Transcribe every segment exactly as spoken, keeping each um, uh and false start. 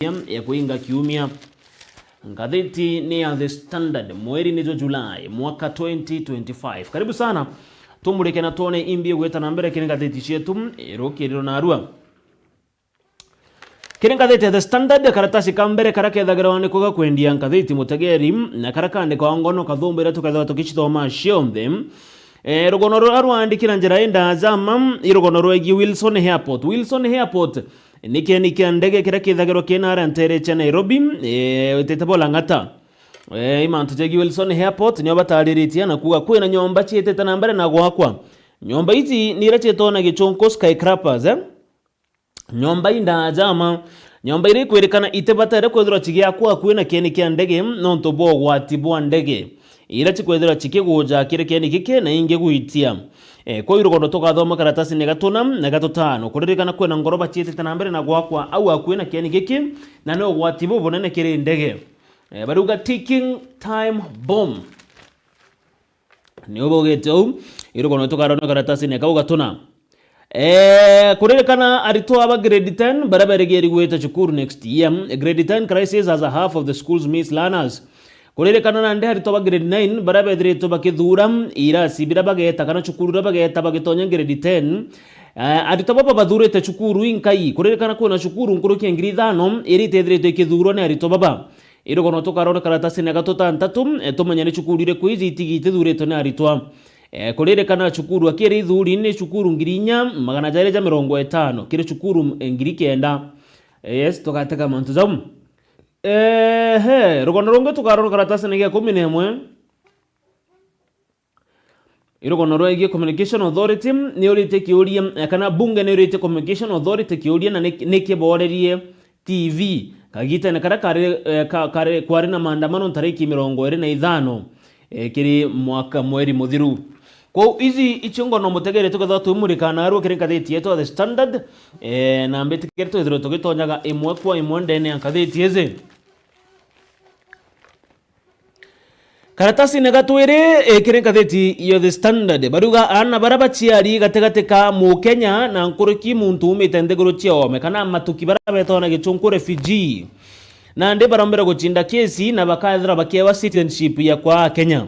ya kuinga kiumia. Ngatheti ni ya The Standard, mweri ni jwa July, mwaka twenty twenty-five. Karibu sana. Tumurike na twone imbi igwita na mbere kiri ngatheti cietu, irukiriro narua. Kiri ngatheti ya The Standard, karatasi ka mbere karia kethagirwa ni kuga kwendia ngatheti mutegeri, na karia kaandikwa ngono kathumbu iria tukethagwa tukicithoma cionthe. Eh, rugono ruria rwandiki na njira indaaja ma, i rugono rwegie Wilson Airport. Wilson Airport ni kieni kia ndege kiria kithagirwa kina aria ntere cia Nairobi, eh, witite bo Lang'ata. Eh, i mantu jegie Wilson Airport nio batariritie na kuuga kwina nyomba ciitite na mbere na gwakwa. Nyomba iji ni iria ciitagwa na gichunku skyscrapers, eh? Nyomba indaaja ma. Nyomba iria ikwirikana itibatere kwithirwa cigiakwa akui na kieni kia ndege nontu bwa ugwati bwa ndege iria cikwithirwa cikiguja kiri kieni giki na ingi gwitia. Eh, kwou rugono tugathoma karatasini gatuna na gatutano. Kuririkana kwina ngoroba ciitite na mbere na gwakwa au akui na kieni giki, na ni ugwati bubunene kiri ndege. Eh, bariuga ticking time bomb. Niu baugite uu, i rugono tukarona karatasini kau gatuna. Eh, kuririkana aritwa ba grade ten baria berigiri gwita cukuru next year. Grade ten crisis as a half of the school's missed learners. Kuririkana nandi aritwa ba grade nine baria bethiritwe bakithuura irasi biria bageta kana cukuru iria bageta bagitonya grade ten. Eh, aritwa baba bathurite cukuru inkai. Kuririkana kwina cukuru nkuruki ya ngiri ithano iria itethiritwe ikithuurwa ni aritwa baba. I rugono tukarona karatasini ga tutantatu, eh, tumenye ni cukuru iriku iji itigi itithuritwe ni aritwa. Eh, kuririkana cukuru akiri ithuri ni cukuru ngiri inya magana jairi ja mirongo itano kiri cukuru, eh, ngiri kenda. Eh, yes, tugatega mantu jau. Ehe, rugono rungi tukarona karatasini ga ikumi na imwe. I rugono rwegie Communication Authority ni uritie kiuria, eh, kana bunge ni uritie Communication Authority kiuria na ni, ni kiborerie T V kagitene karia kari, eh, ka-, kari, kwari na maandamano ntariki mirongo iri na ithano, eh, kiri mwaka mweri muthiru. Kwou iji icio ngono mutegere tukethirwa twimurika narua kiri ngatheti yetu ya The Standard, eh, na mbitikire twithirwe tugitonyaga imwe kwa imwe ndene ya ngatheti iji. Karatasini ga twiri, eh, kiri ngatheti ya The Standard, bariuga aana baria baciari gatigati ka Mukenya na nkuruki muntu umite nthiguru cia oome, kana amatuki baria betagwa na gichunku refugee, nandi barombere gucinda kesi na bakaethirwa bakiewa citizenship ya kwa Kenya.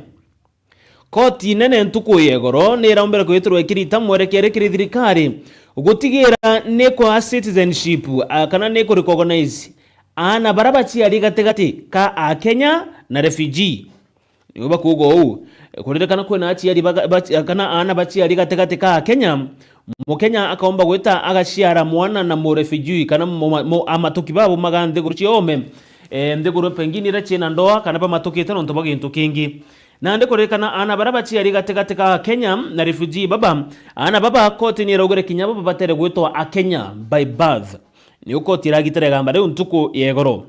Koti nene ntuku ya igoro ni iraumbire kwitirwa ikirita mwerekere kiri thirikari gutigira ni kwa citizenship, a, kana ni ku recognize aana baria baciari gatigati ka Akenya na refugee. Niu bakuuga uu. Kuririkana kwina aciari baga-, baci-, kana aana baciari gatigati ka Akenya, Mukenya akaumba gwita agaciara mwana na murefugee kana mu-, mu-, amatuki babo maga nthiguru cia oome, eh, nthiguru pengine iria ciina ndoa kana bamatukite nontu bwa gintu kingi. Nandi kuririkana aana baria baciari gatigati ka Akenya na refugee baba, aana baba koti ni iraugire kinya baba batere gwitwa Akenya by birth. Niu koti iragitire igamba riu ntuku ya igoro.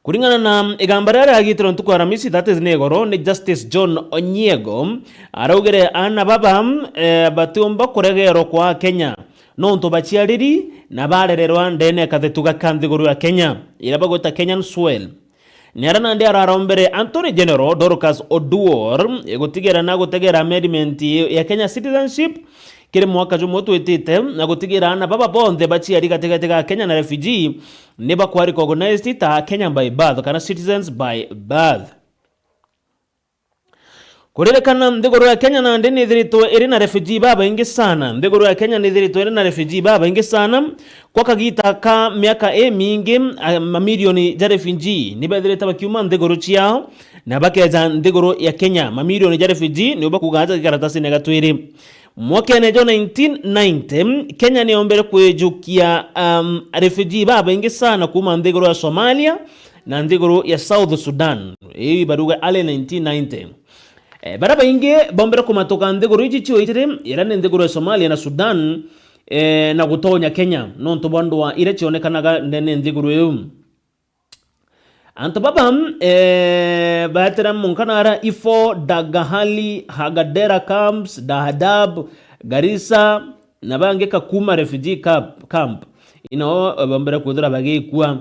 Kuringana na igamba riria riagitirwe ntuku ya Aramisi, that is ni igoro, ni Justice John Onyiego araugire aana baba, eh, batiumba kuregerwa kwa Akenya nontu baciariri na barererwa ndene ya kathetu gaka nthiguru ya Kenya iria bagwita Kenyan soil. Ni aria nandi ararombere Attorney General Dorcas Oduor, eh, gutigira na gutegera amendment ya Kenya citizenship kiri mwaka jumwe twitite, na gutigira aana baba bonthe baciari gatigati ga Kenya na refugee ni bakwa recognized ta Kenya by birth kana citizens by birth. Kuririkana nthiguru ya Kenya nandi ni ithiritwe iri na refugee babaingi sana. Nthiguru ya Kenya ni ithiritwe iri na refugee babaingi sana. Kwa kagita ka miaka imingi, a, mamilioni ja refugee ni bethirite bakiuma nthiguru ciao na bakeja nthiguru ya Kenya. Mamilioni ja refugee niu bakuuga aja karatasini ga twiri. Mwakene jwa nineteen ninety, Kenya ni yombere kwijukia, um, refugee babaingi sana kuuma nthiguru ya Somalia na nthiguru ya South Sudan. Ii baruga early nineteen ninety. Eh, baria baingi bombere kumatuka nthiguru iji cio itiri, iria ni nthiguru ya Somalia na Sudan, eh, na gutonya Kenya, nontu bwa ndwaa iria cionekanaga ndene nthiguru iu. Antu baba, eh, baetera munka nara Ifo, Dagahali, Hagadera camps, Dadaab, Garissa, na bangi Kakuma refugee camp, camp. Ino, eh, bombere kwithira bagikua.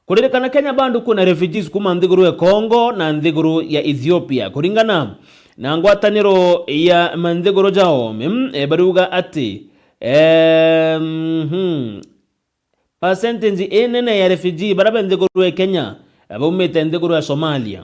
Kuririkana Kenya bado kuna refugees kuma nthiguru ya Congo na nthiguru ya Ethiopia. Kuringana na ngwataniro ya manthiguru ja oome, eh, bariuga ati, eh, mhm, percentage inene ya refugee baria be nthiguru ya Kenya, eh, baumite nthiguru ya Somalia.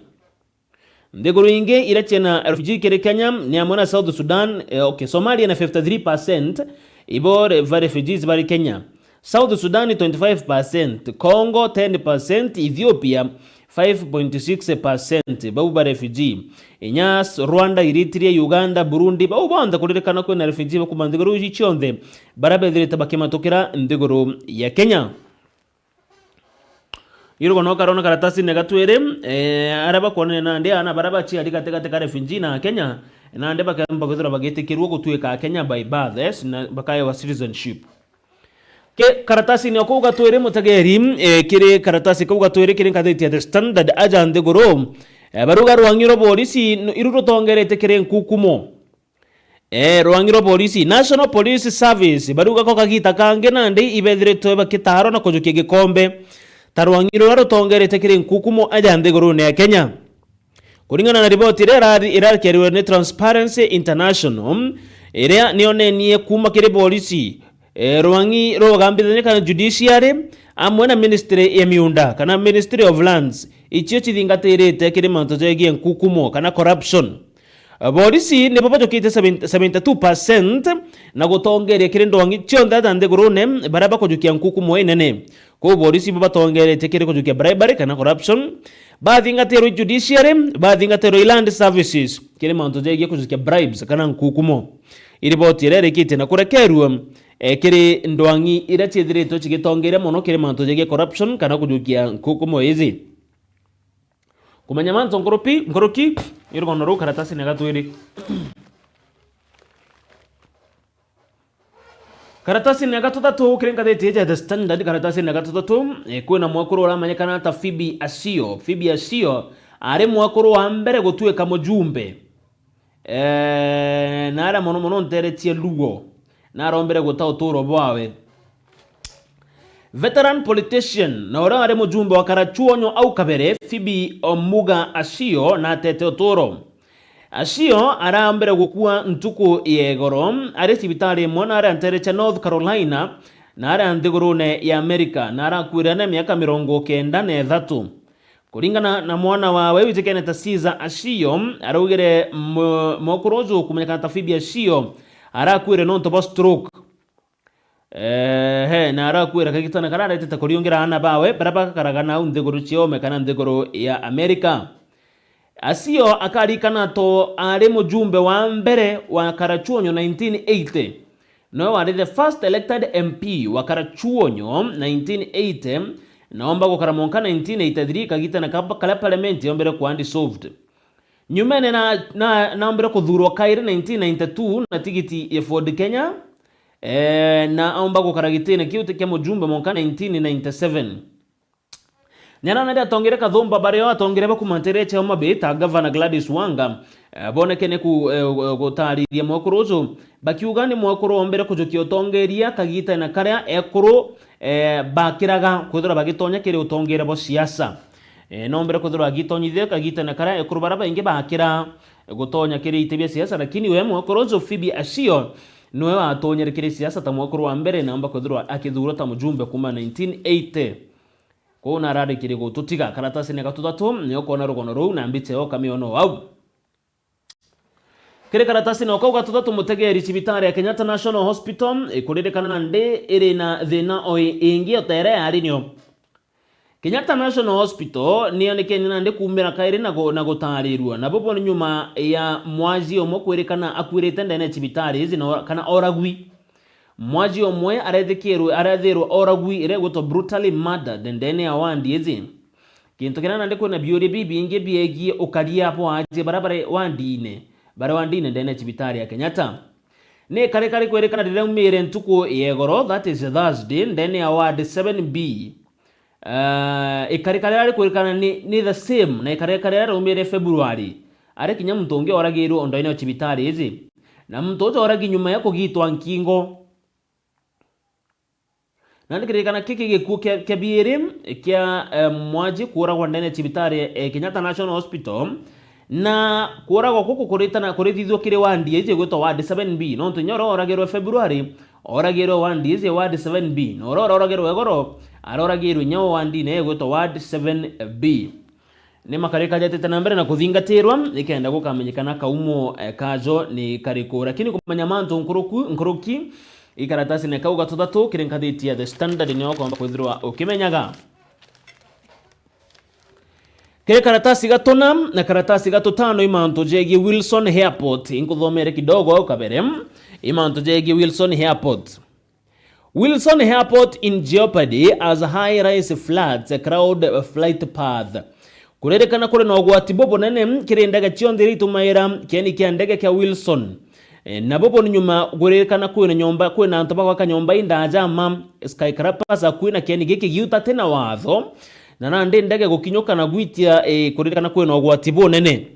Nthiguru ingi iria ciina refugee kiri Kenya ni amwe na South Sudan, eh, okay, Somalia na fifty-three percent ibo re-, ba refugees bari Kenya. South Sudan twenty-five percent, Congo ten percent, Ethiopia five point six percent bau ba refugee. Inya s-, Rwanda, Eritrea, Uganda, Burundi, bau bonthe kuririkana kwina refugee bakuma nthiguru iji cionthe baria bethirite bakimatukira nthiguru ya Kenya. Irugo no karona karatasine ga twiri, eh, aria bakwonania nandi aana baria baciari gatigati ka refugee na Kenya, nandi bakemba kwithirwa bagitikirua gutuika Akenya by birth, yes, na bakaewa citizenship. Ki karatasine o kau ga twiri mutegeri, eh, kiri karatasi kau ga twiri kiri ngathiti ya The Standard, aja nthiguru, eh, baruga rwang'i rwa borisi n-, iru rutongerete kiri nkukumo. Eh, rwang'i rwa borisi, National Police Service, baruga ko kagita kangi nandi ibethiritwe bakitaarwa na kujukia gikombe ta rwang'i ruria rutongerete kiri nkukumo aja nthigurune ya Kenya. Kuringana na riboti iria irari-, irarekerirwe ni Transparency International, iria nionenie kuuma kiri borisi, eh, rwang'i rwa ugambithania kana judiciary, amwe na ministry ya miunda kana Ministry of Lands, icio cithingatirite kiri mantu jegie nkukumo kana corruption. Borisi nibo bajukitie seventy, seventy-two percent na gutongeria kiri ndwang'i cionthe aja nthigurune baria bakujukia nkukumo inene. Kwou borisi ibo batongeretie kiri kujukia bribery kana corruption, bathingatirwe i judiciary, bathingatirwe i land services kiri mantu jegie kujukia bribes kana nkukumo. Iriboti iria irikitie na kurekerua, eh, kiri ndwang'i iria ciithiritwe cigitongeria mono kiri mantu jegie corruption kana kujukia nkukumo iji. Kumenya mantu nkurupi-, nkuruki, i rugono ruu karatasine ga twiri. Karatasine ga tuthatu kiri ngathiti iji ya The Standard, karatasine ga tuthatu, eh, kwina mwekuru uramenyekana ta Phoebe Asio. Phoebe Asio ari mwekuru wa mbere gutuika mujumbe. Eh, na aria mono mono nteretie Luo, na arombire guta uturo bwawe. Veteran politician, na uria ari mujumbe wa Karachuonyo au kabere, Phoebe Omuga Asio, na atete uturo. Asio arambire gukua ntuku ya igoro, ari cibitari imwe na aria ntereche North Carolina, na aria nthigurune ya America, na arakuire na miaka mirongo kenda na ithatu. Kuringana na mwana wawe witikene ta Caesar Asio, araugire mu-, mwekuru uju kumenyekana ta Phoebe Asio, arakuire nontu bwa stroke. Ehe, na arakuire kagitana karia aretete kuriungira aana bawe, baria bagakaraga nau nthiguru cia ome kana nthiguru ya America. Asio akarikana to ari mujumbe wa mbere wa Karachuonyo nineteen eighty. Nowe wari the first elected M P wa Karachuonyo nineteen eighty, na omba gukara mwanka nineteen eighty-three, kagitana ka-, karia parliament yombire kuwa dissolved. Nyumene na, na, naombire kuthurwa kairi nineteen ninety-two na tigiti ya Ford Kenya, eh, na aomba gukara gitine kiu kia mujumbe mwanka nineteen ninety-seven. Nyarana ria atongere Kathumba, bario atongere ba kuma ntere cia Homa Bay ta Gavana Gladys Wanga, eh, bonekene ku-, eh, gutariria mwekuru uju, bakiuga ni mwekuru ombere kujukia utongeria kagitene karia ekuru, eh, bakiraga kwithirwa bagitonya kiri utongeria bwa siasa. Eh, nombere kwithirwa agitonyithia kagitene karia ekuru baria baingi bakira gutonya kiri iti bia siasa, lakini we mwekuru uju Phoebe Asio niwe watonyere kiri siasa ta mwekuru wa mbere na amba kwithirwa akithurwa ta mujumbe kuma nineteen eighty. Kwou nararikiri gututiga karatasine ga tuthatu, ni ukwona rugono ruu na mbicha yo kamiono au. Kiri karatasine o kau ga tuthatu, mutegeri cibitari ya Kenyatta National Hospital ikuririkana nandi iri na thina o i-, ingi o ta iria yari nio. Kenyatta National Hospital niyonekene nandi kuumira kairi na gu-, na gutarirua, na bubu ni nyuma ya mwaji umwe kwirikana akuirite ndene ya cibitari iji na ora-, kana oragwi. Mwaji umwe arethikirwe, arethirwe oragwi iria igwitwa brutally murdered ndene ya wandi iji. Kintu kiria nandi kwina biuria bibingi biegie ukaria bwa aji baria bari wandine, bari wandine ndene ya cibitari ya Kenyatta. Ni ikarikari kwirikana riria aumire ntuku ya igoro, that is Thursday, ndene ya ward seven B. Eh, ikarikari ari kwirikana ni, ni the same na ikarikari aria raumire February, ari kinya muntu ungi oragirwe o ndene ya cibitari iji. Na muntu uju oragi nyuma ya kugitwa nkingo. Nandi kiririkana kiki gikuo kia, kia biiri kia, eh, mwaji kuuragwa ndene ya cibitari, eh, Kenyatta National Hospital, na kuuragwa guku kuritana, kurithithua kiri wandi iji igwitwa ward seven B, nontu inya uria oragirwe February, Oragirwe ward iji, ward seven B, na uria uroragirwe igoro aroragirwe inya ward-ini igwitwa ward seven B. Ni makarika jatite na mbere na kuthingatirwa nikenda gukamenyekana kaumo, eh, kajo ni kariku. Lakini kumenya mantu nkuruku, nkuruki, i karatasine kau gatuthatu kiri ngathiti ya The Standard nio ukomba kwithirwa ukimenyaga. Kiri karatasi gatuna na karatasi gatutano, i mantu jegie Wilson Airport. Inkuthomere kidogo au kabere. I mantu jegie Wilson Airport. Wilson Airport in jeopardy as high rise floods crowd flight path. Kuririkana kuri na ugwati bubunene kiri ndege cionthe iria itumaira kieni kia ndege kia Wilson. E, na bubu ni nyuma kuririkana kwina nyomba, kwina antu bagwaka nyomba indaaja ma skyscrapers akui na kieni giki giuta ti na watho, na nandi ndege gukinyuka na gwitia, e, kuririkana kwina ugwati bunene.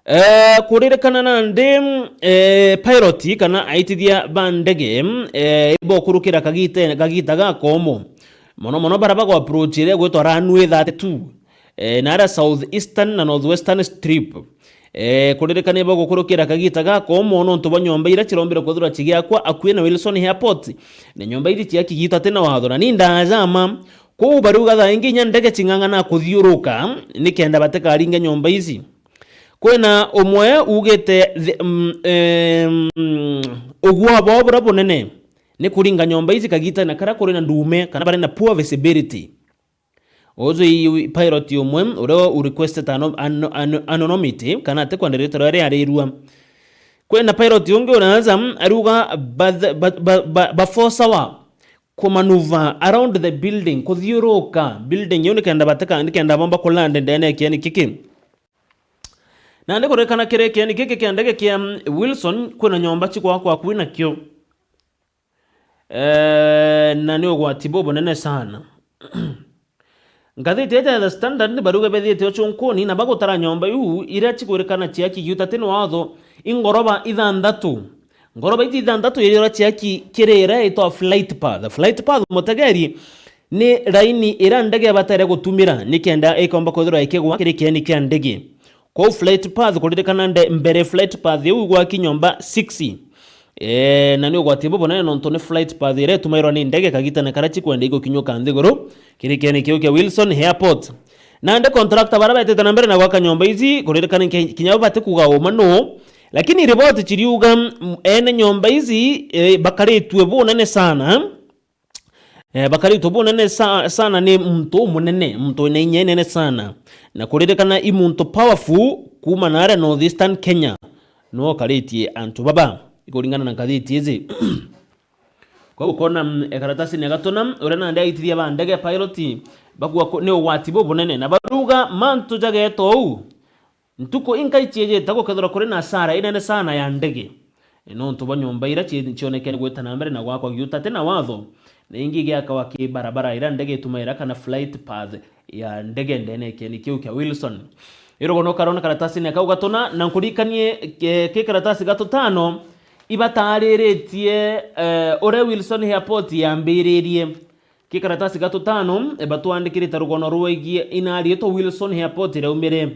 Eh, kuririkana nandi, eh, pilot kana aitithia ba ndege, eh, ibokurukira kagite-, kagita gakomo. Mono mono bara bagwa approach iria gwitwa runway thirty-two, eh, na aria South Eastern na North Western Strip. Eh, kuririkana ibogukurukira kagita gakomo nontu bwa nyomba iria cirombire kwithirwa cigiakwa akui na Wilson Airport. Na nyomba iji ciaki gita ti na watho na ni ndaaja ma. Kwou bariuga thaa ingi inya ndege cing'ang'ana kuthiuruka nikenda batikaringe nyomba ici. Kwina umwe ugite thi-, mm, em, ugwa bwao buria bunene ni kuringa nyomba ici kagitene karia kuri na ndume kana bari na poor visibility. Uju i pilot umwe uria u requested ano-, ano-, ano-, anonymity kana atikwenda ritwa riria riarirua. Kwina pilot ungi uraja ariuga ba, ba, ba, ba, ba four hour kumaneuver around the building, kuthiuruka building iu nikenda batika-, nikenda bomba kuland ndene ya kieni kiki. Nandi kuririkana kiri kieni kiki kia ndege kia Wilson, kwina nyomba cigwakwa akui nakio. Eh, na ni ugwati bubunene sana. Ngathiti iji ya The Standard ni baruga bethite ucunkuni na bagutara nyomba iu iria cikwirikana ciaki giuta ti na watho, i ngoroba ithanthatu. Ngoroba iji ithanthatu iria ciaki kiri iria itwa flight path. Flight path, mutegeri, ni raini iria ndege ibatere gutumira nikenda ikomba kwithirwa ikigwa kiri kieni kia ndege. Kwou flight path, kuririkana nde-, mbere flight path iu igwaki nyomba six. Eh, na ni ugwati bubunene nontu ni flight path iria itumairwa ni ndege kagitene karia cikwenda igukinyuka nthiguru kiri kieni kiu kia Wilson Airport. Nandi contractor baria betite na mbere na gwaka nyomba ici, kuririkana ki-, kinya bo batikuga uma nuu, lakini riboti ciriuga, mm, ene nyomba ici, eh, bakaritue bunene sana. Eh, bakaritwe bunene sa-, sana ni muntu umunene, muntu wina inya inene sana. Na kuririkana i muntu powerful kuuma naria North Eastern Kenya, no karitie antu baba, ikuringana na ngathiti iji. Kwou ukona, mm, e karatasini ya gatuna, uria nandi aitithia ba ndege, pilot, bakua ku-, ni ugwati bubunene. Na baruga mantu jageeta uu, ntuku inkai ciijite gukethirwa kuri na hasara inene sana ya ndege, nontu bwa nyomba iria cionekene gwita na mbere na gwakwa giuta ti na watho, na ingi igiakawa ki barabara iria ndege itumaira kana flight path ya ndege ndene ya kieni kiu kia Wilson. Irugono karona karatasini kau gatuna, na nkurikanie, eh, ki karatasi gatutano, ibatariritie, eh, uria Wilson Airport yambiririe. Ki karatasi gatutano, eh, batwandikirite rugono rwegie ina riitwa Wilson Airport iraumire.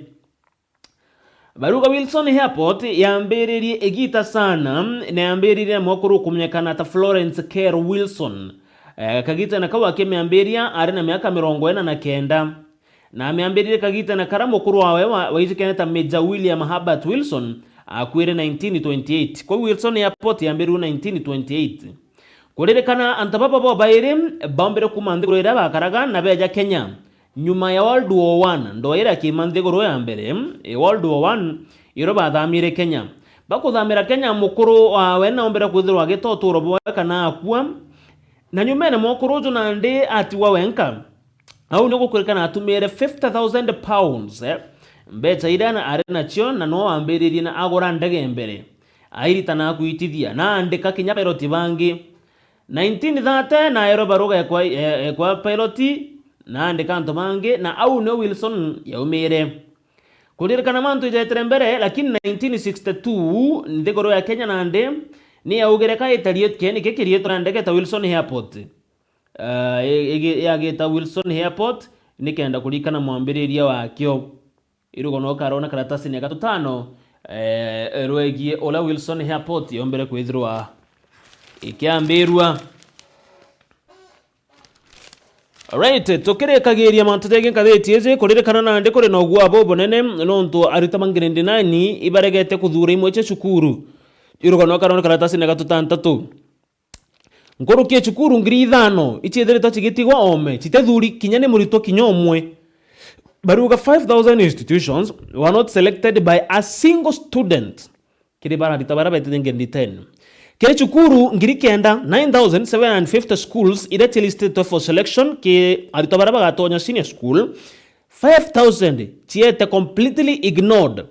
Baruga Wilson Airport yambiririe igita sana, na yambiririe na mwekuru ukumenyekana ta Florence Kerr Wilson. Eh, kagita na kau akimiambiria ari na miaka mirongo ina na kenda. Na amiambiririe kagita na karia mukuru wawe wa-, waijikene ta Major William Herbert Wilson akuire nineteen twenty-eight. Kwou Wilson Airport yambirirwe nineteen twenty-eight. Kuririkana antu baba bobairi baumbire kuuma nthiguru iria bakaraga na beja Kenya. Nyuma ya World War One, ndwaira kiima nthiguru ya mbere, e, World War One, irio bathamire Kenya. Bakuthamira Kenya, mukuru wawe naumbire kwithirwa agita uturo bwawe kana akua. Na nyumene mwa ukuru uju nandi atigwa wenka. Au ni gukwirikana atumire fifty thousand pounds, eh, mbecha iria na-, ari nacio, na no ambiririe na agura ndege mbere. Airitana kuitithia, na andika kinya pilot bangi. Nineteen thirty naerwe baruga ekwa, e-, ekwa pilot, na andika antu bangi, na au nio Wilson yaumire. Kuririkana mantu ijetire mbere, lakini nineteen sixty-two, nthiguru ya Kenya nandi ni yaugire ka itarie kieni giki riitwa ria ndege ta Wilson Airport. Ah, i-, igi-, yagita Wilson Airport nikenda kurikana mwambiriria wakio. Irugono karona karatasini ya gatutano, eh, rwegie uria Wilson Airport yombere kwithirwa ikiambirua. Alright, tukirikagiria mantu jegie ngathiti iji, kuririkana nandi kuri na ugua bubunene nontu aruta ba grade nine ibaregete kuthuura imwe cia cukuru. Irugano karone karatasine ga tutantatu. Nkuruki ya cukuru ngiri ithano iciithiritwe cigitigwa oome, citithuuri kinya ni muritwa kinya umwe. Bariuga five thousand institutions were not selected by a single student kiri bararita baria betite grade ten. Kiri cukuru ngiri kenda, nine thousand seven hundred fifty schools iria cialistitwe for selection ki arutwa baria bagatonya senior school, five thousand ciete completely ignored.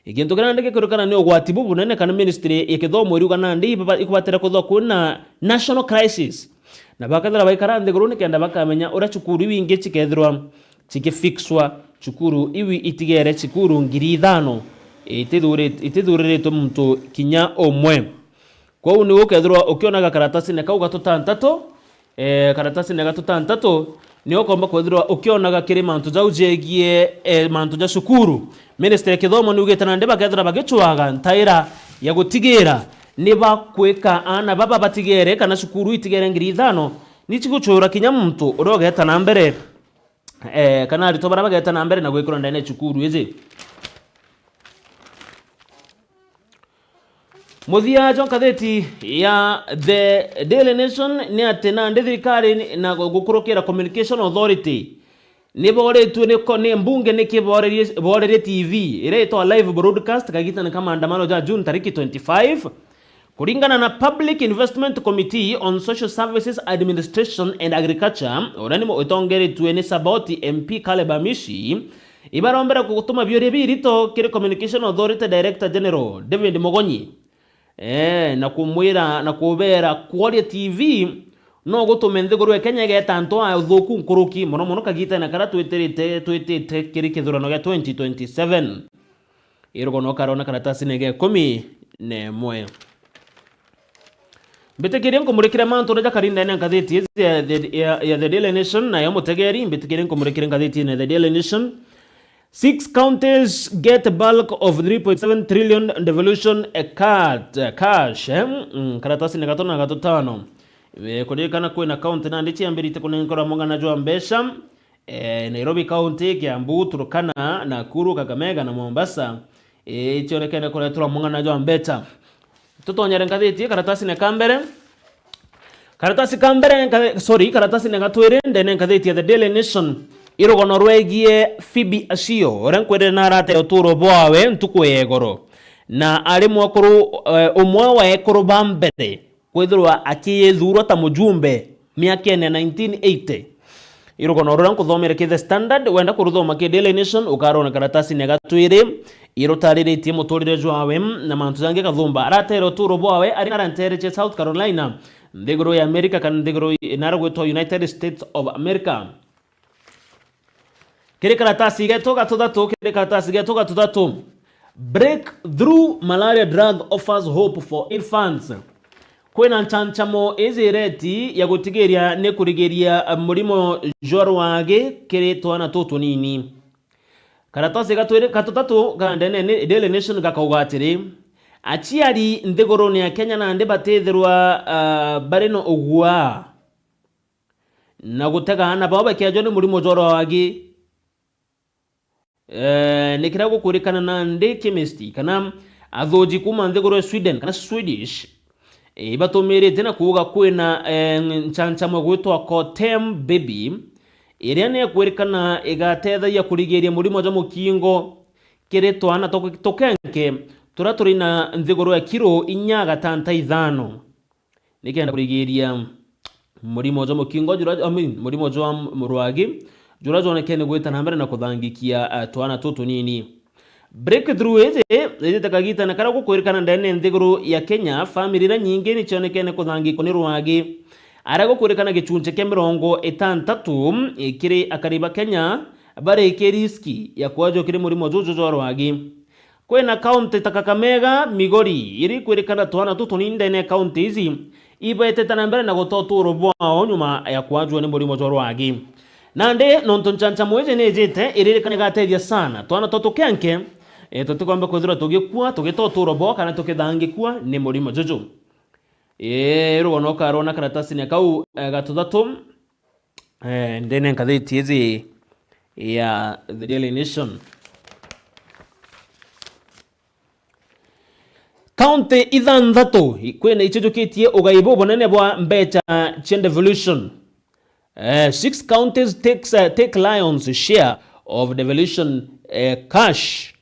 Igintu kiria nandi gikurikana ni ugwati bubunene kana ministry ya kithomo iriuga nandi ibaba-, ikubatira kwithirwa kwina national crisis. Na bakethirwa baikara nthiguru nikenda bakamenya uria cukuru iu ingi cikethirwa cikifixwa, cukuru iu itigere cukuru ngiri ithano itithuri-, itithuriritwe muntu kinya umwe. Kwou ni ukethirwa ukionaga karatasine kau ga tutantatu, eh, karatasine ga tutantatu, ni ukomba kwithirwa ukionaga kiri mantu jau jegie, eh, mantu ja cukuru. Ministry ya kithomo ni ugite nandi bakethirwa bagicwaga ntaira ya gutigira ni bakwika aana baba batigere kana cukuru itigere ngiri ithano, ni cigucura kinya muntu uria ugeta na mbere, eh, kana aritwa baria bageta na mbere na gwikirwa ndene ya cukuru iji. Muthia jwa ngathiti ya The Daily Nation ni ati nandi thirikari na gukurukira Communication Authority ni boritue ni ko-, ni mbunge niki borerie, borerie T V iria itwa live broadcast kagitani ka maandamano ja June tariki twenty-five. Kuringana na Public Investment Committee on Social Services Administration and Agriculture, uria ni itongeretue ni Saboti M P Caleb Amisi, ibarombera gutuma biuria birito kiri Communication Authority Director General David Mugonyi, eh, na kumwira na kubera kwaria T V no gutume nthiguru ya Kenya igeta antu a uthuku nkuruki, mono mono kagitene karia twitirite, twitite kiri kithurano gia twenty twenty-seven. Irugono karona karatasine ga ikumi na imwe. Mbitikirie nkumurikire mantu uria jakari ndene ya ngathiti iji ya The, ya, ya The Daily Nation, nayo mutegeri, mbitikirie nkumurikire ngathiti ya The Daily Nation. Six counties get bulk of three point seven trillion devolution, eh, cut, eh, cash, eh? Mm, karatasine gato na gatutano. Eh, kuririkana kwina county nandi ciambirite kunenkerwa mung'ana jwa mbeca. Eh, Nairobi County, Kiambu, Turkana, Nakuru, Kakamega na Mombasa, eh, icionekene kureterwa mung'ana jwa mbeca. Tutonyere ngathiti karatasine ka mbere. Karatasi ka mbere, nka-, sorry, karatasine ga twiri ndene ngathiti ya The Daily Nation, irugono rwegie Phoebe Asio, uria nkwirire na arate uturo bwawe ntuku ya igoro. Na ari mwekuru, eh, umwe wa ekuru ba mbere kwithirwa akiyithurwa ta mujumbe miakene ya nineteen eighty. Irugono ruria nkuthomere ki The Standard, wenda kuruthoma ki Daily Nation, ukarona karatasine ga twiri, irutariritie muturire jwawe na mantu jangi kathumba. Aratere uturo bwawe ari na rantere cia South Carolina, nthiguru ya America, kana nthiguru i-, nara gwitwa United States of America. Kiri karatasi getu ga tuthatu, kiri karatasi getu ga tuthatu. Breakthrough malaria drug offers hope for infants. Kwina nchanchamo iji ireti ya gutigiria ni kurigiria murimo jwa rwagi kiri twana tutunini. Karatasi ga twiri, ga tuthatu ga ndene ni Daily Nation gakauga atiri, aciari nthiguruni ya Kenya nandi batithirwa, ah, bari na ugua na gutega aana bao bakiajwa ni murimo jwa rwagi. Eh, ni kiria gukwirikana nandi chemist kana athuji kuuma nthiguru ya Sweden kana Swedish, eh, ibatumirite na kuuga kwina, eh, nchanchamo gwitwa Cotem Baby, iria ni ikwirikana igatethagia kurigiria murimo jwa mukingo kiri twana tuk-, tukenke turia turi na nthiguru ya kiro inya gatanta ithano. Nikenda kurigiria murimo jwa mukingo jura, I mean, murimo jwa m-, rwagi jura jwonekene gwita na mbere na kuthangikia, eh, twana tutunini. Breakthrough iji ijite kagitene karia gukwirikana ndene nthiguru ya Kenya, family iria nyingi nicionekene kuthangikwa ni rwagi, aria gukwirikana gichunchi kia mirongo itantatu kiri akari ba Kenya bari ki riski ya kwajwa kiri murimo juju jwa rwagi. Kwina kaunti ta Kakamega, Migori, iria ikwirikana twana tutunini ndene ya kaunti iji, ibetete na mbere na guta uturo bwao nyuma ya kwajua ni murimo jwa rwagi. Nandi, nontu nchanchamo iji ni ijite, iririkana igatethia sana twana twa tukenke, E, tutikwamba kwithirwa tugikua, tugita uturo bwao, kana tukithangikua ni murimo juju. E, rugono ukarwona karatasini kau, e, ga tuthatu, e, ndene ngathiti iji ya The Daily Nation. Kaunti ithanthatu kwina icio jukitie ugai bubunene bwa mbecha cia devolution. Eh, six counties takes, eh, take lion's share of devolution, eh, cash.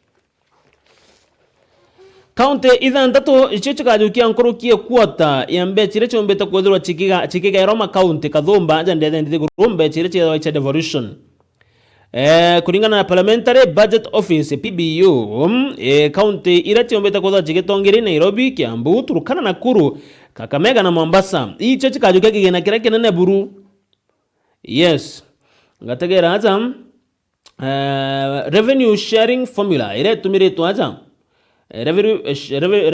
Kaunti ithanthatu icio cikajukia nkuruki ya quarter ya mbecha iria ciumbite kwithirwa cikiga-, cikigairwa makaunti kathumba aja ndethe nthiguru, mbecha iria ciethagwa cia devolution. Eh, kuringana na Parliamentary Budget Office, P B U, mm, eh, kaunti iria ciumbite kwithirwa cigitongeri Nairobi, Kiambu, Turkana, Nakuru, Kakamega na Mombasa. Icio cikajukia kigina kiria kinene buru. Yes. Ngategera aja, eh, revenue sharing formula iria itumiritwe aja. Eh, revenue, eh, sh-, reve-,